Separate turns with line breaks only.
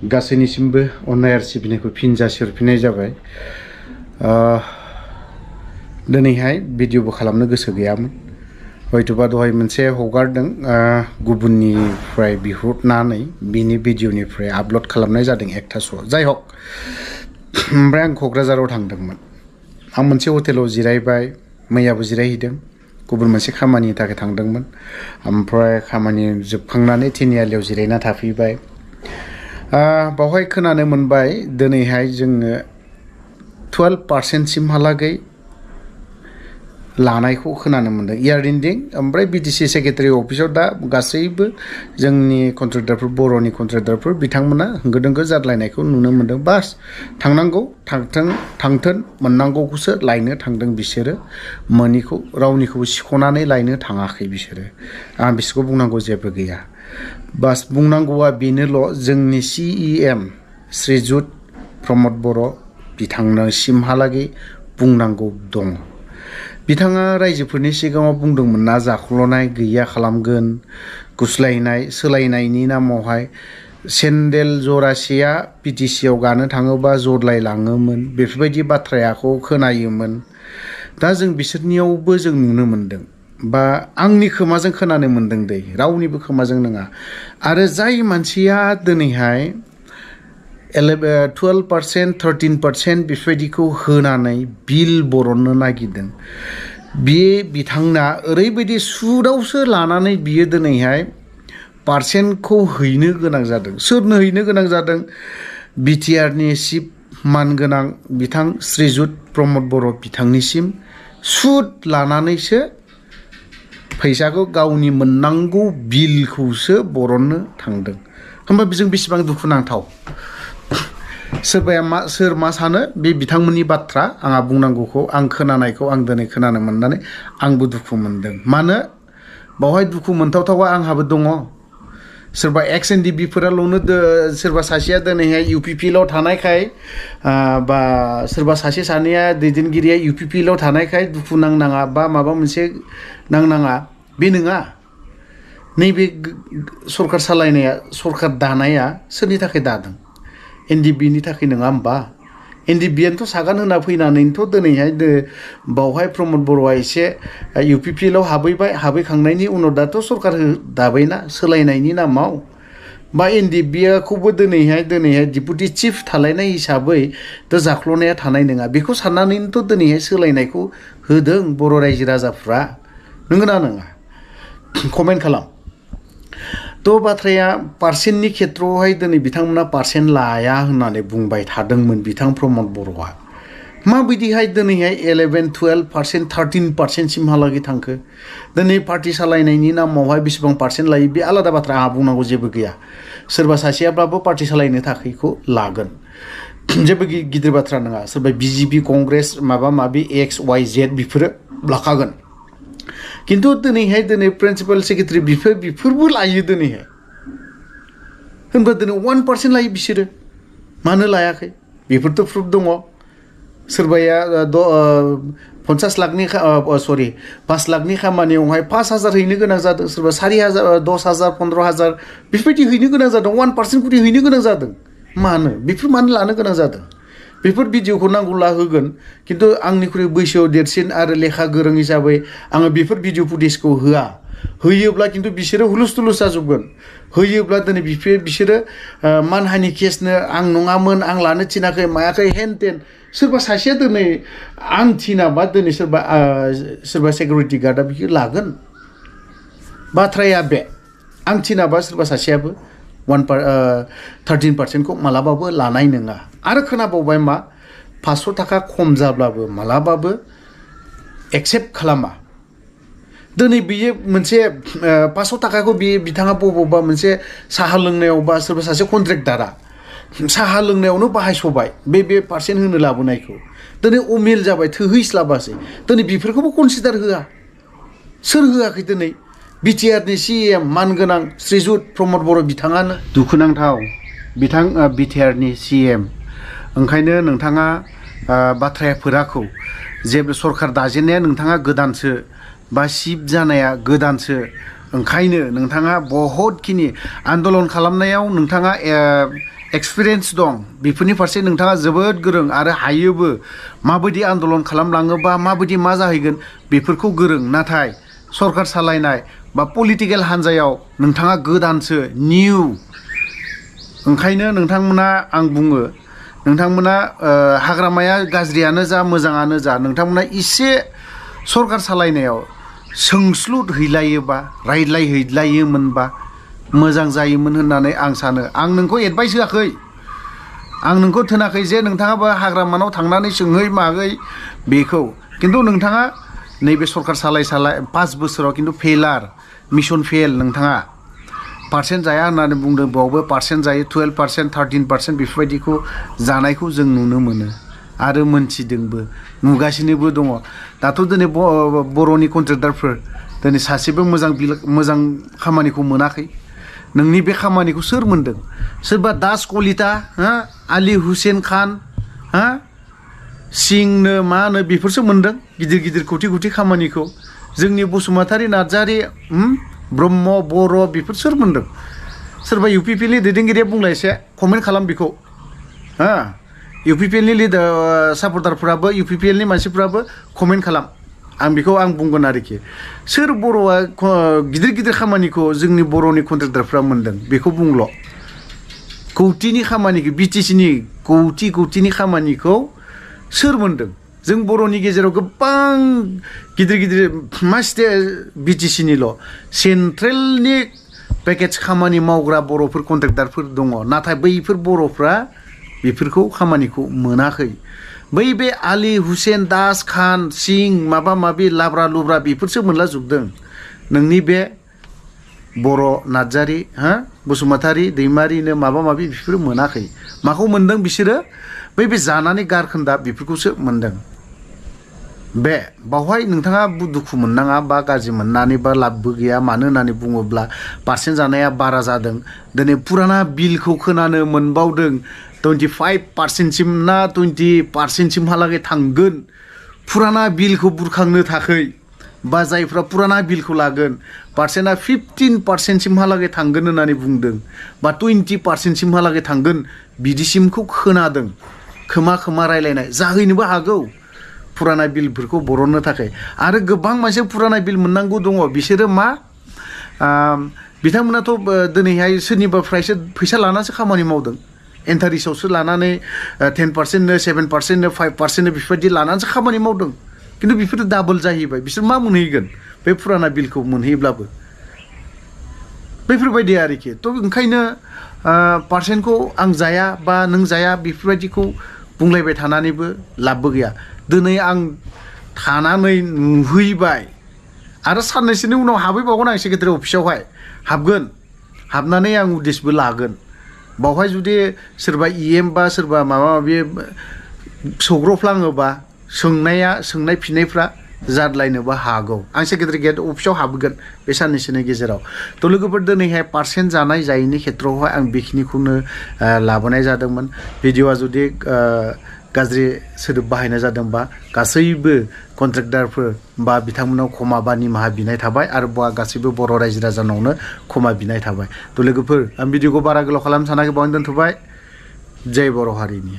गासैनिसिमबो अननाय आरो सिबिनायखौ फिन जासिहरफिननाय जाबाय। दिनैहाय भिडिअबो खालामनो गोसो गैयामोन, हयतोबा दहाय मोनसे हगारदों गुबुननिफ्राय बिहरनानै बिनि भिडिअनिफ्राय आपल'ड खालामनाय जादों एकथासोआव। जाय हक, ओमफ्राय आं क'क्राझाराव थांदोंमोन। आं मोनसे हटेलाव जिरायबाय, मैयाबो जिरायहैदों, गुबुन मोनसे खामानिनि थाखाय थांदोंमोन। ओमफ्राय खामानि जोबखांनानै तिनिआलियाव जिरायना थाफैबाय। बावहाय खोनानो मोनबाय दिनैहाय जोङो 12% सिमहालागै लानायखौ खोनानो मोनदों इयार एन्डिं। ओमफ्राय बिटिसि सेक्रेटारि अफिसाव दा गासैबो जोंनि कन्ट्रेक्टरफोर, बर'नि कन्ट्रेक्टरफोर बिथांमोना होंगो दोंगो जाद्लायनायखौ नुनो मोनदों। बास थांनांगौ थांथों मोननांगौखौसो लायनो थांदों बिसोरो, मोनिखौ रावनिखौबो सिख'नानै लायनो थाङाखै बिसोरो। आं बिसोरखौ बुंनांगौ जेबो गैया। बास बुंनांगौआ बेनोल', जोंनि CEM श्रीजुत प्रमद बर' बिथांनिसिमहालागै बुंनांगौ दङ। बिथाङा रायजोफोरनि सिगाङाव बुंदोंमोन ना जाख्ल'नाय गैया खालामगोन, गुस्लायनाय सोलायनायनि नामावहाय सेन्देल जरासेया PTCआव गानो थाङोबा जदलायलाङोमोन, बेफोरबायदि बाथ्राखौ खोनायोमोन। दा जों बिसोरनियावबो जों नुनो मोनदों, बा आंनि खोमाजों खोनानो मोनदों दै, रावनिबो खोमाजों नङा। आरो जाय मानसिया दिनैहाय 12%, 13% बेफोरबायदिखौ होनानै बिल बरननो नागिरदों, बे बिथांना ओरैबायदि सुदावसो लानानै बियो दिनैहाय पार्सेन्टखौ हैनो गोनां जादों। सोरनो हैनो गोनां जादों? BTRनि चिफ मानगोनां बिथां श्रीजुत प्रमद बर' बिथांनिसिम सुद लानानैसो फैसाखौ गावनि मोननांगौ बिलखौसो बरननो थांदों। होमबा जों बेसेबां दुखुनांथाव। सोर मा सानो बे बिथांमोननि बाथ्रा। आंहा बुंनांगौखौ, आं खोनानायखौ आं दिनै खोनानो मोननानै आंबो दुखु मोनदों। मानो बावहाय दुखु मोनथावथावा आंहाबो दङ। सोरबा XNDB-फोराल'नो सोरबा सासेया दिनैहाय UPPL' थानायखाय, बा सोरबा सासे सानैया दैदेनगिरिया UPPL' थानायखाय दुखु नांनाङा बा माबा मोनसे नांनाङा, बे नङा। नैबे सरखार सालायनाया, सरखार दानाया सोरनि थाखाय दादों? NDB-नि थाखाय नङा होमबा? NDB-आनोथ' सागान होना फैनानैनोथ' दिनैहाय बावहाय प्रमद बर'आ एसे UPPL' हाबहैबाय। हाबहैखांनायनि उनाव दाथ' सरखार दाबायना सोलायनायनि नामाव, बा NDB-खौबो दिनैहाय डिपुटि चिफ थालायनाय हिसाबै दा जाख्ल'नाया थानाय नङा। बेखौ साननानैनोथ' दिनैहाय सोलायनायखौ होदों बर' रायजो राजाफ्रा। नंगौना नङा? कमेन्ट खालाम। थ' बाथ्राया पार्सेन्टनि खेथ्रआवहाय दिनै बिथांमोना पार्सेन्ट लाया होननानै बुंबाय थादोंमोन बिथां प्रमद बर'आ। माबायदिहाय दिनैहाय 11, 12%, 13% सिमहालागै थांखो? दिनै पार्टि सालायनायनि नामावहाय बेसेबां पार्सेन्ट लायो बे आलादा बाथ्रा, आंहा बुंनांगौ जेबो गैया। सोरबा सासेयाब्लाबो पार्टि सालायनो थाखायखौ लागोन, जेबो गिदिर बाथ्रा नङा। सोरबा BJP, कंग्रेस, माबा माबि XYZ बेफोरो लाखागोन। खिन्थु दिनै प्रिन्सिपाल सेक्रेटारि बेफोरबो लायो दिनैहाय। होनबा दिनै 1% लायो बिसोरो। मानो लायाखै? बेफोरथ' प्रुफ दङ। सोरबाया 50 लाखनि 5 लाखनि खामानियावहाय 5,000 हैनो गोनां जादों, सोरबा 4,000, 10,000, 15,000 बेफोरबायदि हैनो गोनां जादों। 1% खरि हैनो गोनां जादों। मानो? बेफोर मानो लानो गोनां जादों? बेफोर भिडिअखौ नांगौला होगोन, खिन्थु आंनिख्रुइ बैसोआव देरसिन आरो लेखा गोरों हिसाबै आङो बेफोर भिडिअ फुटेजखौ होआ। होयोब्ला खिन्थु बिसोरो हुलुस थुलुस जाजोबगोन। होयोब्ला दिनै बिसोरो मानहानि केसनो आं नङामोन, आं लानो थिनाखै, मायाखै, हेन टेन। सोरबा सासेया दिनै आं थिनाबा दिनै सोरबा सिकिउरिटि गार्डआ बिखौ लागोन। बाथ्राया बे, आं थिनाबा सोरबा सासेयाबो 13%खौ मालाबाबो लानाय नङा। आरो खोनाबावबाय मा, 500 थाखा खम जाब्लाबो मालाबाबो एक्सेप्ट खालामा। दिनै बियो मोनसे 500 थाखाखौ बिथाङा बबावबा मोनसे साहा लोंनायाव बा सोरबा सासे कन्ट्रेक्टारा साहा लोंनायावनो बाहायस'बाय बे पार्सेन्ट होनो लाबोनायखौ। दिनै अमेल जाबाय, थोहैस्लाबासै। दिनै बेफोरखौबो कनसिडार होआ। सोर होआखै दिनै? BTRनि CEM मानगोनां श्रीजुत प्रमद बर' बिथाङानो। दुखुनांथाव बिथां BTRनि CEM। ओंखायनो नोंथाङा बाथ्राफोरखौ जेबो सरखार दाजेननाया नोंथाङा गोदानसो, बा सिफ जानाया गोदानसो। ओंखायनो नोंथाङा बहुतखिनि आन्दलन खालामनायाव नोंथाङा एक्सपिरियेन्स दं बेफोरनि फारसे नोंथाङा जोबोद गोरों आरो हायोबो माबायदि आन्दलन खालामलाङोबा माबायदि मा जाहैगोन बेफोरखौ गोरों नाथाय सरकार सालायनाय बा पलिटिकेल हान्जायाव नोंथाङा गोदानसो निउ ओंखायनो नोंथांमोना आं बुङो नोंथांमोना हाग्रामाया गाज्रियानो जा मोजाङानो जा नोंथांमोना एसे सरकार सालायनायाव सोंस्लुद हैलायोबा रायज्लायहैलायोमोनबा मोजां जायोमोन होननानै आं सानो आं नोंखौ एडभाइस होआखै आं नोंखौ थोनाखै जे नोंथाङाबो हाग्रामानाव थांनानै सोंहै मागै बेखौ खिन्थु नोंथाङा नैबे सरकार सालाय 5 बोसोराव खिन्थु फेलार मिशन फेल नोंथाङा पार्सेन्ट जाया होननानै बुंदों बावबो पार्सेन्ट जायो 12% 13% बेफोरबायदिखौ जानायखौ जों नुनो मोनो आरो मोनथिदोंबो नुगासिनोबो दङ दाथ' दिनै बर'नि कन्ट्रेक्टरफोर दिनै सासेबो मोजां खामानिखौ मोनाखै नोंनि बे खामानिखौ सोर मोनदों सोरबा दास कलिता आली हुसेन खान सिंनो मा होनो बेफोरसो मोनदों गिदिर खौथि खामानिखौ जोंनि बसुमतारी नार्जारी ब्रह्म बर' बेफोर सोर मोनदों सोरबा इउपिपिएलनि दैदेनगिरिया बुंलाय एसे कमेन्ट खालाम बेखौ इउपिपिएलनि लिडार सापर्टारफोराबो इउपिपिएलनि मानसिफोराबो कमेन्ट खालाम आं बेखौ आं बुंगोन आरोखि सोर बर'आ गिदिर खामानिखौ जोंनि बर'नि कन्ट्रेक्टरफ्रा मोनदों बेखौ बुंल' कौटिनि खामानिखौ बिटिसिनि कौटिनि खामानिखौ सोर मोनदों जों बर'नि गेजेराव गोबां गिदिर मा बिटिसिनिल' सेन्ट्रेलनि पेकेज खामानि मावग्रा बर'फोर कन्ट्रेक्टरफोर दङ नाथाय बैफोर बर'फ्रा बेफोरखौ खामानिखौ मोनाखै बै बे आली हुसेन दास खान सिं माबा माबि लाब्रा लुब्रा बेफोरसो मोनलाजोबदों नोंनि बे बर' नार्जारी बसुमतारी दैमारिनो माबा माबि बेफोरो मोनाखै माखौ मोनदों बिसोरो बै बे जानानै गारखोन्दा बेफोरखौसो मोनदों बे बावहाय नोंथाङा दुखु मोननाङा बा गाज्रि मोननानै बा लाबबो गैया मानो होननानै बुङोब्ला पार्सेन्ट जानाया बारा जादों दिनै पुराना बिलखौ खोनानो मोनबावदों 25% ना 20%सिमहालागै थांगोन पुराना बिलखौ बुरखांनो थाखाय बा जायफ्रा पुराना बिलखौ लागोन पार्सेन्टआ 15%सिमहालागै थांगोन होननानै बुंदों बा 20%सिमहालागै थांगोन बिदिसिमखौ खोनादों खोमा रायलायनाय जाहैनोबो हागौ पुराना बिलफोरखौ बरननो थाखाय आरो गोबां मानसि पुराना बिल मोननांगौ दङ बिसोरो मा बिथांमोनाथ' दिनैहाय सोरनिबाफ्रायसो फैसा लानासो खामानि मावदों एन्टारिसआवसो लानानै 10%नो 7%नो 5%नो बेफोरबायदि लानानैसो खामानि मावदों खिन्थु बेफोरो डाबल जाहैबाय बिसोर मा मोनहैगोन बे पुराना बिलखौ मोनहैब्लाबो बेफोरबायदि आरोखि थ' ओंखायनो पार्सेन्टखौ आं जाया बा नों जाया बेफोरबायदिखौ बुंलायबाय थानानैबो लाबबो गैया दिनै आं थानानै नुहैबाय आरो साननैसोनि उनाव हाबहैबावगोन आं सेक्रेटारि अफिसावहाय हाबनानै आं उदिसबो लागोन बावहाय जुदि सोरबा इएम बा सोरबा माबा माबि सौग्रावफ्लाङोबा सोंनाय फिननायफ्रा जाद्लायनोबो हागौ आं सेक्रेटारि गेट अफिसाव हाबगोन बे साननैसोनि गेजेराव थ' लोगोफोर दिनैहाय पार्सेन्ट जानाय जायैनि खेथ्रआवहाय आं बेखिनिखौनो लाबोनाय जादोंमोन भिडिअआ जुदि गाज्रि सोदोब बाहायनाय जादोंबा गासैबो कन्ट्रेक्टरफोर बा बिथांमोनाव क्षमा बा निमाहा बिनाय थाबाय आरो गासैबो बर' रायजो राजानावनो क्षमा बिनाय थाबाय थ' लोगोफोर आं भिडिअखौ बारा गोलाव खालामनो सानाखै बावनो दोनथ'बाय जय बर' हारिनि